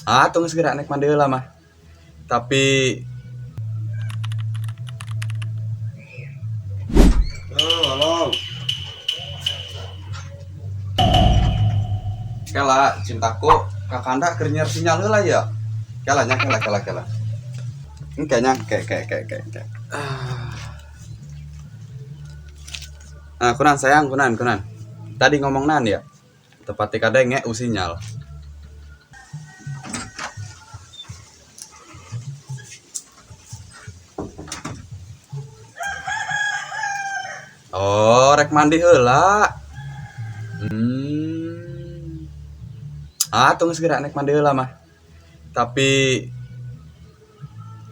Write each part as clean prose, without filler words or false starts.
Ah, tunggu segera naik mandi heula mah. Tapi Halo, halo. Kela cintaku kakanda keur nyiar sinyal heula ya. Kela nya kela kela kela. Engke nya ke ke ke ke ke. Ah, kunan sayang kunan kunan. Tadi ngomong nan ya. Tepati kadenge u sinyal. Oh, rek mandi heula. Ah, tunggu segera naik mandi heula mah. Tapi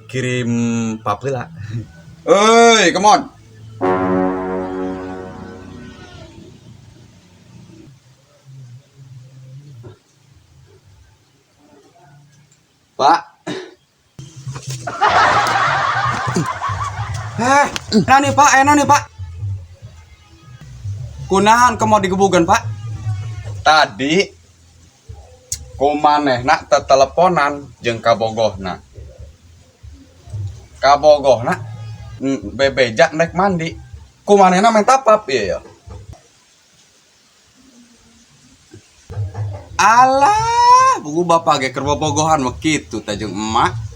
kirim pap heula. Oi, come on. Pak. Enak nih Pak, enak nih Pak. Kunahan kamu digebugan Pak? Tadi kumanehna teteleponan jeung kabogohna. Kabogohna bebeja nek mandi. Kumanehna minta pap ieu ya. Alah, buku bapak ge keur bobogohan mah kitu teh jeung emak.